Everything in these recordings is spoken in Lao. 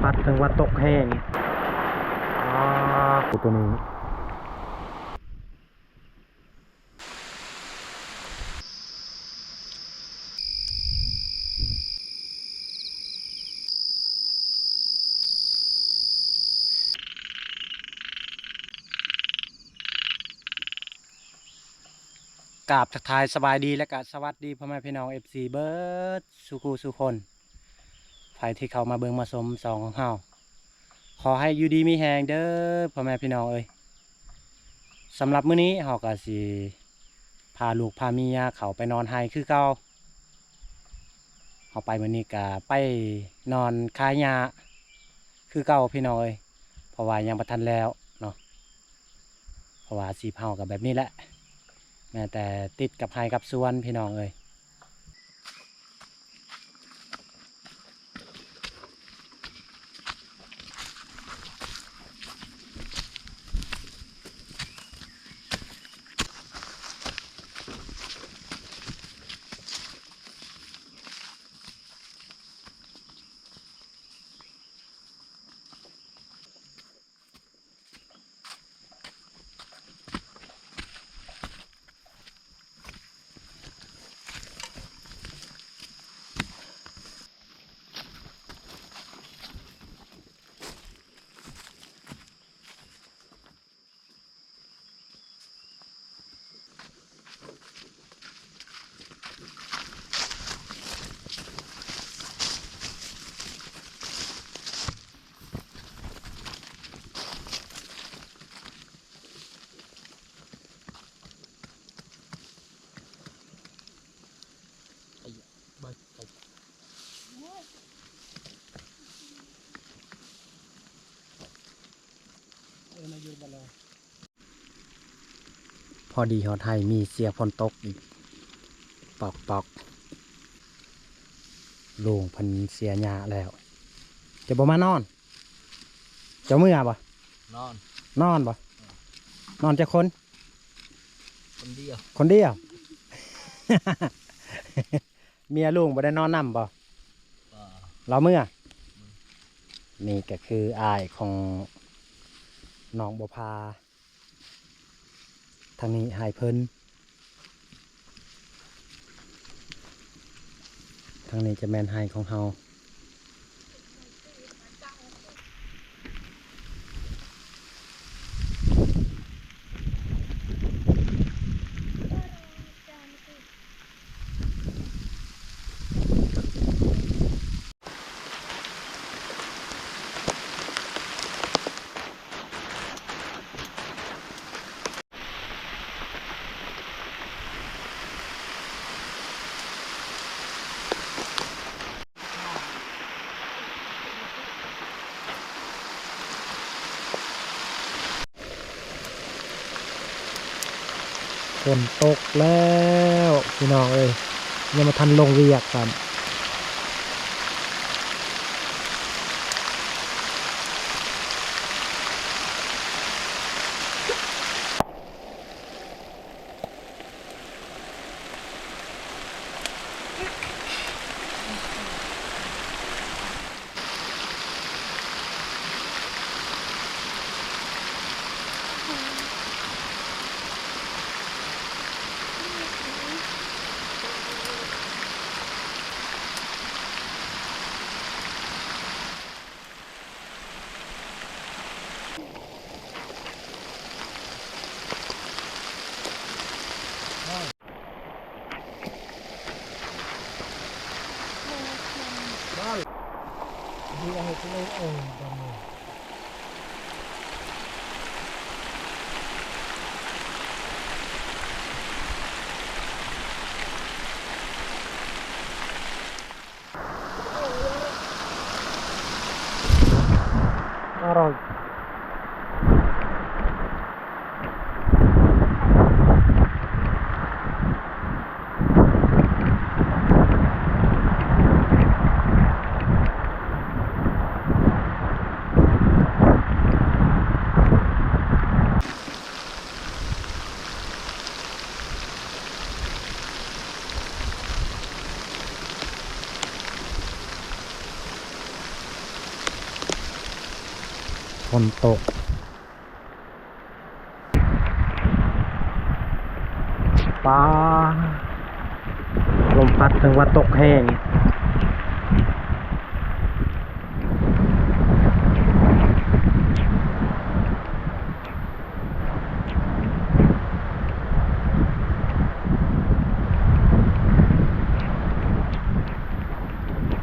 ພັດເຖິງວ່າຕົກແຮງ. ອາ ໂຕນີ້ ກາບທັກທາຍສະບາຍດີ ແລະກະສະຫວັດດີພໍ່ແມ່ພີ່ນ້ອງ ເອັຟຊີ ເບິດສູ່ຄູ່ສູ່ຄົນ ໃຜທີ່ເຂົ້າມາເບິ່ງມາຊົມຊ່ອງຂອງເຮົາ ຂໍໃຫ້ຢູ່ດີມີແຮງເດີພໍ່ແມ່ພີ່ນ້ອງເອີຍ. ສຳລັບມື້ນີ້ເຮົາກະຊິພາລູກພາເມຍເຂົ້າໄປນອນໄຮ່ຄືເກົ່າ. ເຮົາໄປມື້ນີ້ກະໄປນອນຄາຫຍ້າຄືເກົ່າພີ່ນ້ອງເອີຍ ເພາະວ່າຍັງບໍ່ທັນແລ້ວເນາະ ເພາະວ່າອາຊີບເຮົາກະແບບນີ້ແຫຼະ ແມ່ນແຕ່ຕິດກັບໄຮ່ກັບສວນພີ່ນ້ອງເອີຍ. ພໍດີຮອດໄຮ່ ມີສຽງຝົນຕົກອີກ ປອກໆ ລຸງເພິ່ນເສຍຫຍ້າແລ້ວ ຈະບໍ່ມານອນ ເຈົ້າເມືອບໍ່? ນອນ ນອນບໍ່? ນອນຈັກຄົນ? ຄົນດຽວ ຄົນດຽວ. ເມຍລຸງບໍ່ໄດ້ນອນນຳບໍ່? ບໍ່ ລາວເມືອ. ນີ້ກະຄືອ້າຍຂອງນ້ອງບົວຜາ ທາງນີ້ໄຮ່ເພິ່ນ ທາງນີ້ຈະແມ່ນໄຮ່ຂອງເຮົາ. ຝົນຕົກແລ້ວພີ່ນ້ອງເອີຍ ຍັງບໍ່ທັນລົງວຽກຊ້ຳ. ຝົນຕົກ ປ້າ ລົມພັດ ເຖິງວ່າຕົກແຮງ.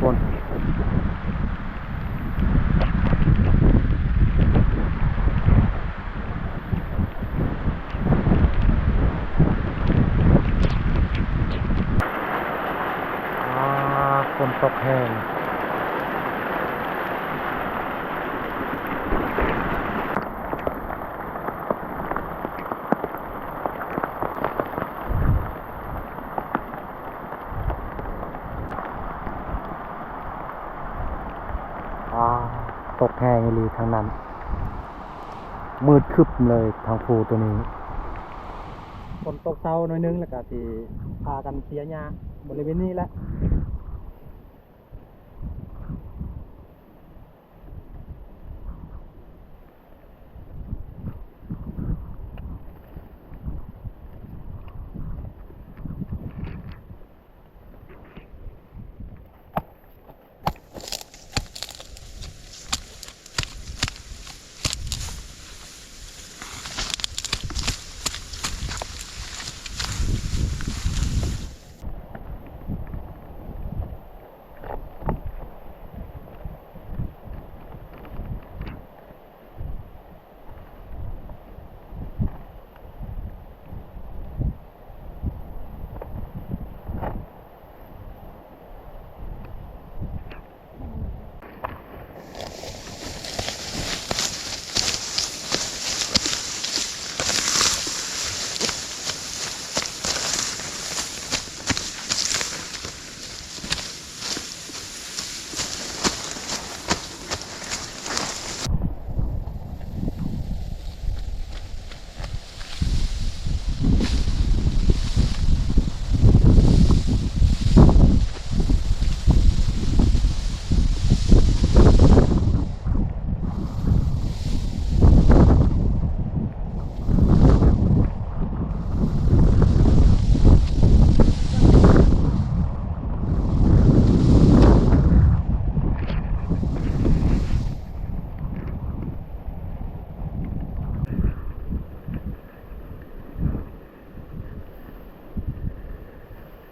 ຝົນ ຝົນຕົກແຮງ. ອາ ຕົກແຮງອີ່ຫຼີທາງນັ້ນ ມືດຄຶບເລີຍທາງພູໂຕນີ້. ຝົນຕົກເຊົາໜ້ອຍໜຶ່ງ ແລ້ວກະຊິພາກັນເສຍຫຍ້າບໍລິເວນນີ້ແຫຼະ.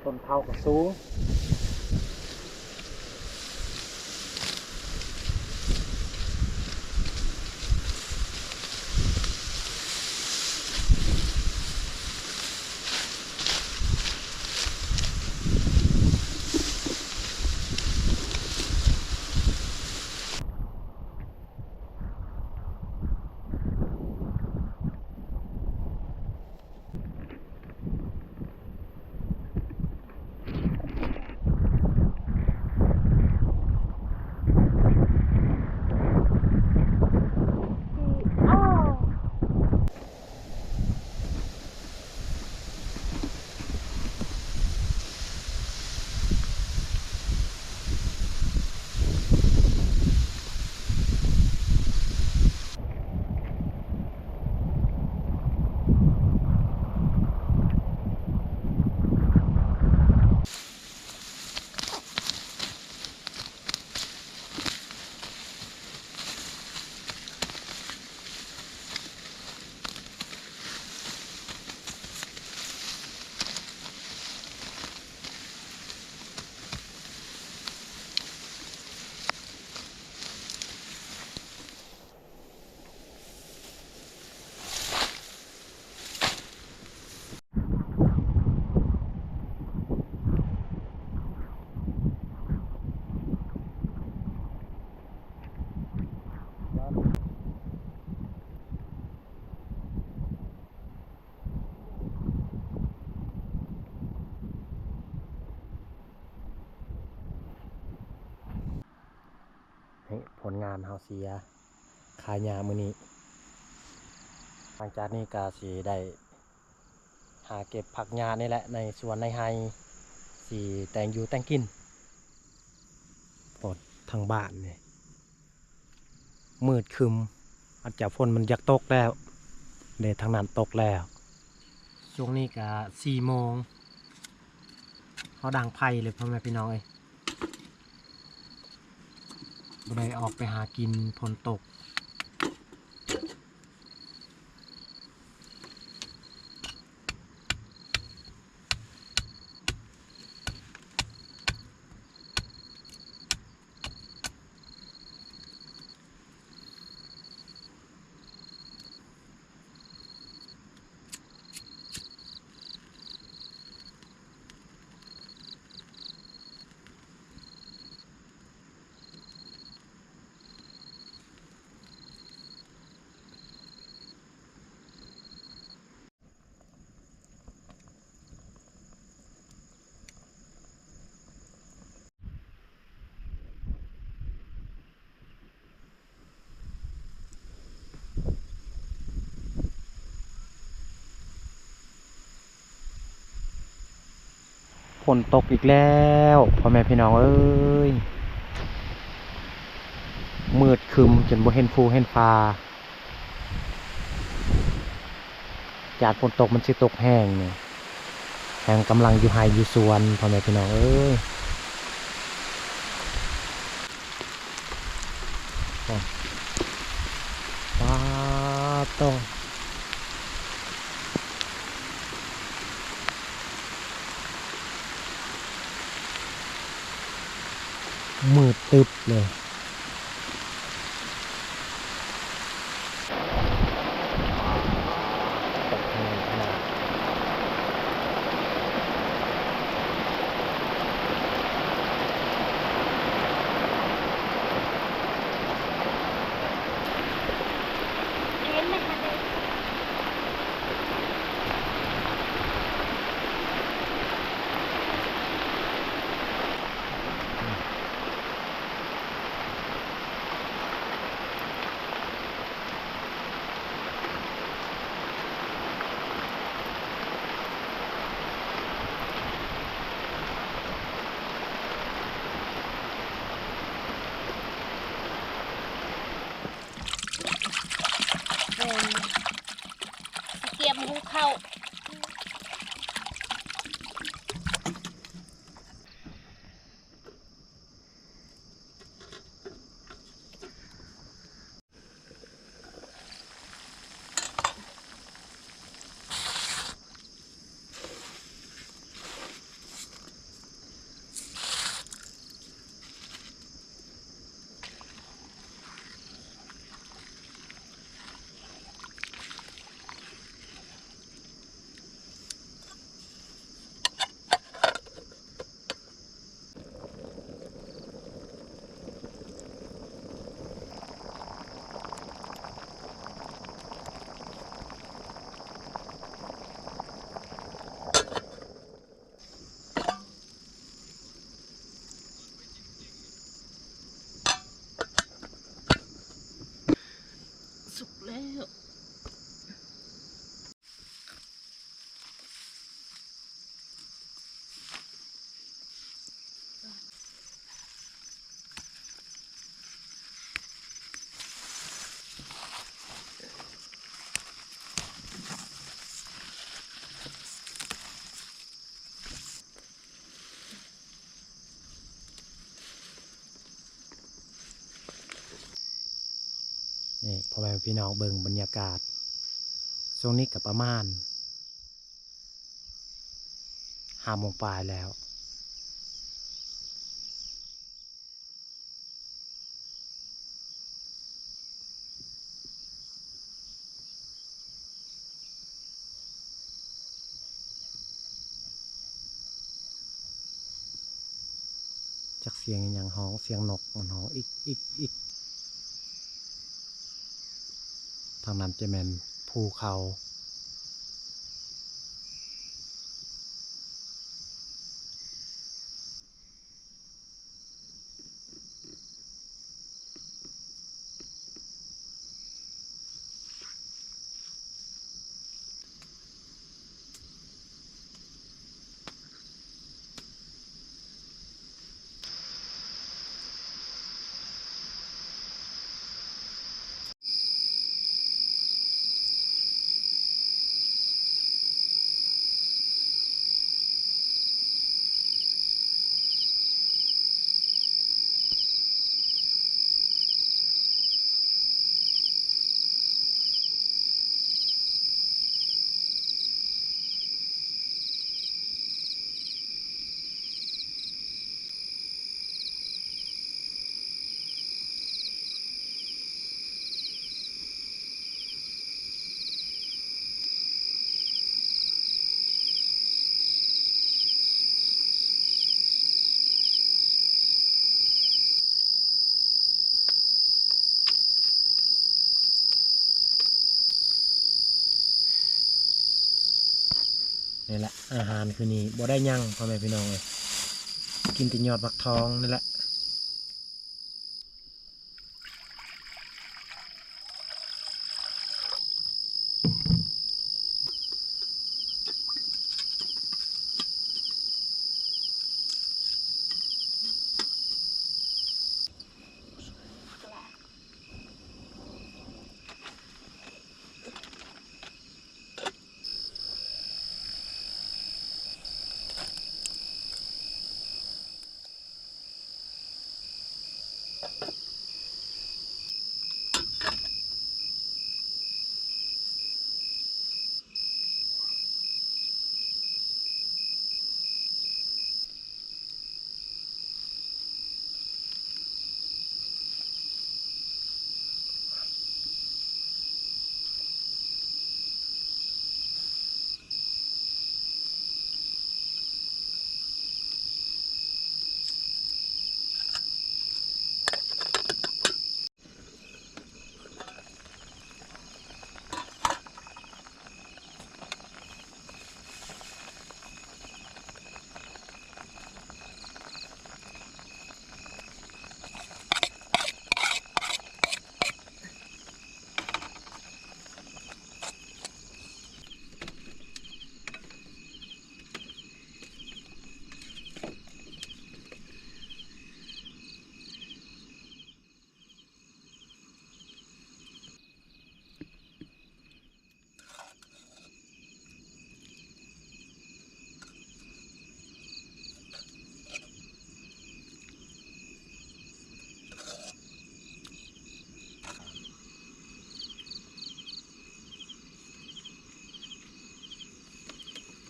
ຕົ້ນເຂົ້າກໍສູງ. ນີ້ ຜົນງານເຮົາເສຍຄ່າຫຍ້າມື້ນີ້. ຫຼັງຈາກນີ້ກໍຊິໄດ້ຫາເກັບຜັກຫຍ້ານີ້ແຫຼະ ໃນສວນໃນໄຮ່ ຊິແຕ່ງຢູ່ແຕ່ງກິນ. ໂພດ ທາງບ້ານນີ້ມືດຄຶມ. ຈາກຝົນມັນຢາກຕົກແລ້ວເດ້ ທາງນັ້ນຕົກແລ້ວ. ຊ່ວງນີ້ກະສີ່ໂມງ ເຮົາດັງໄຟເລີຍ ພໍ່ແມ່ພີ່ນ້ອງເອີຍ. ບໍ່ໄດ້ອອກໄປຫາກິນ ຝົນຕົກ. ຝົນຕົກອີກແລ້ວ ພໍ່ແມ່ພີ່ນ້ອງເອີຍ, ມືດຄຶ້ມຈົນບໍ່ເຫັນພູເຫັນຜາ. ຢ້ານຝົນຕົກມັນຊິຕົກແຮງນີ້ ແຮງກຳລັງຢູ່ໄຮ່ຢູ່ສວນ ພໍ່ແມ່ພີ່ນ້ອງເອີຍ. ໂອ້ ປາດໂທ້ ມືດຕຶບເລີຍ. ເອີ ຊິກຽມຫຸງເຂົ້າ. ສຸກແລ້ວ. ນີ້ ພໍ່ແມ່ພີ່ນ້ອງເບິ່ງບັນຍາກາດ ຊ່ວງນີ້ກໍປະມານຫ້າໂມງປາຍແລ້ວ. ຈັກສຽງອີ່ຫຍັງຮ້ອງ ສຽງນົກມັນຮ້ອງອິກ ອິກ ອິກ. ທາງນັ້ນຈະແມ່ນພູເຂົາ. ເ ນີ້ແຫຼະ ອາຫານຄືນີ້ບໍ່ໄດ້ຫຍັງ ພໍ່ແມ່ພີ່ນ້ອງເອີຍ ກິນແຕ່ຍອດຜັກທອງນີ້ແຫຼະ.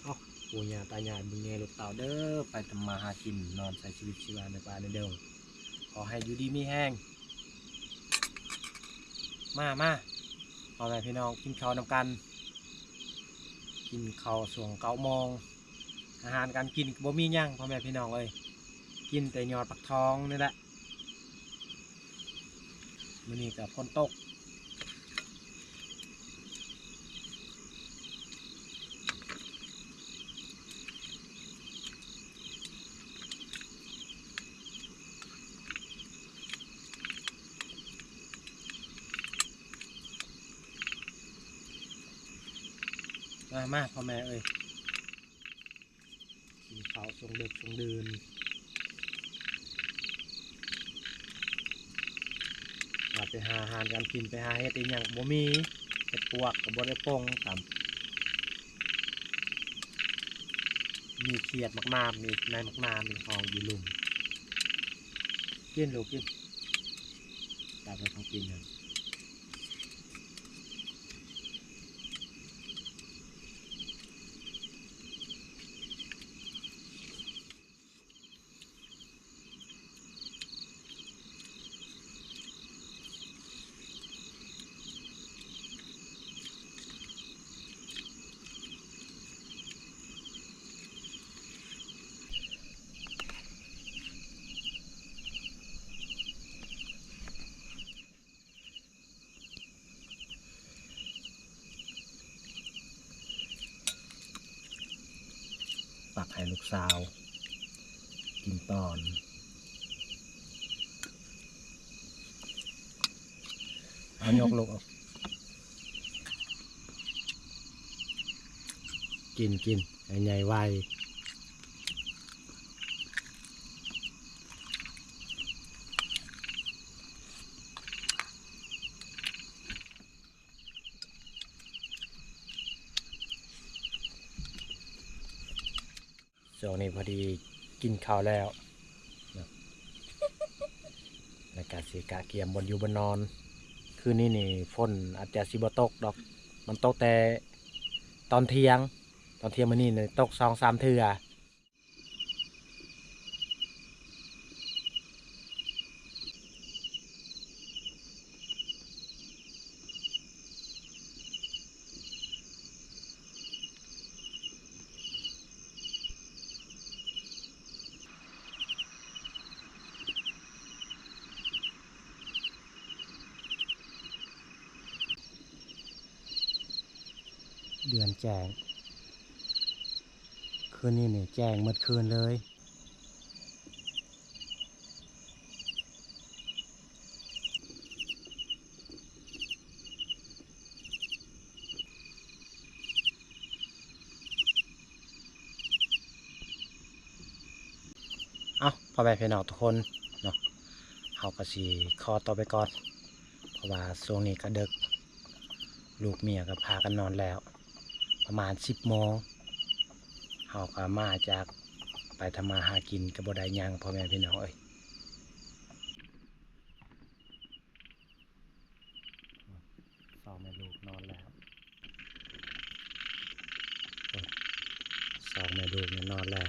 ເອົາ ປູ່ຍ່າຕາຍາຍ ບຸນແຍລູກເຕົ້າເດີ ໄປທຳມາຫາກິນ ນອນໃຊ້ຊີວິດຊີວາໃນປ່າໃນດົງ ຂໍໃຫ້ຢູ່ດີມີແຮງ. ມາ ມາ ພໍ່ແມ່ພີ່ນ້ອງ ກິນເຂົ້ານຳກັນ ກິນເຂົ້າຊ່ວງເກົ້າໂມງ ອາຫານການກິນກໍບໍ່ມີຫຍັງ ພໍ່ແມ່ພີ່ນ້ອງເອີຍ ກິນແຕ່ຍອດຜັກທອງນີ້ແຫຼະ. ມື້ນີ້ກໍຝົນຕົກ ມາ ມາ ພໍ່ແມ່ເອີຍ ກິນເຂົ້າຊ່ວງເດິກຊ່ວງດື່ນ ວ່າໄປຫາອາຫານການກິນ ໄປຫາເຮັດອີ່ຫຍັງບໍ່ມີ ເຮັດປວກກໍບໍ່ໄດ້ປົ່ງຊ້ຳ ມີຂຽດໝາກໜາມ ມີໃນໝາກໜາມ ມີຮອງຢູ່ລຸ່ມ ກິນລູກກິນ ຕັກໃຫ້ເຂົາກິນຫັ້ນ. ຕັກໃຫ້ລູກສາວກິນກ່ອນ ເອົາຍົກລູກ ກິນ ກິນ ໃຫ້ໃຫຍ່ໄວ. ຊ່ວງນີ້ພໍດີກິນເຂົ້າແລ້ວເນາະ ແລ້ວກະຊິກະກຽມບ່ອນຢູ່ບ່ອນນອນ ຄືນນີ້ນີ້ຝົນອາດຈະຊິບໍ່ຕົກດອກ ມັນຕົກແຕ່ຕອນທ່ຽງ ຕອນທ່ຽງມື້ນີ້ນີ້ຕົກສອງສາມເທື່ອ. ເດືອນແຈ້ງ ຄືນນີ້ນີ້ແຈ້ງໝົດຄືນເລີຍ. ເອົ້າ ພໍ່ແມ່ພີ່ນ້ອງທຸກຄົນເນາະ ເຮົາກໍຊິຂໍຕົວໄປກ່ອນ ເພາະວ່າຊ່ວງນີ້ກໍເດິກ ລູກເມຍກໍພາກັນນອນແລ້ວ ປະມານສິບໂມງ ເຮົາກໍມາຈາກໄປທຳມາຫາກິນກໍບໍ່ໄດ້ຫຍັງ ພໍ່ແມ່ພີ່ນ້ອງເອີຍ. ສອງແມ່ລູກນອນແລ້ວ ສອງແມ່ລູກນີ້ນອນແລ້ວ.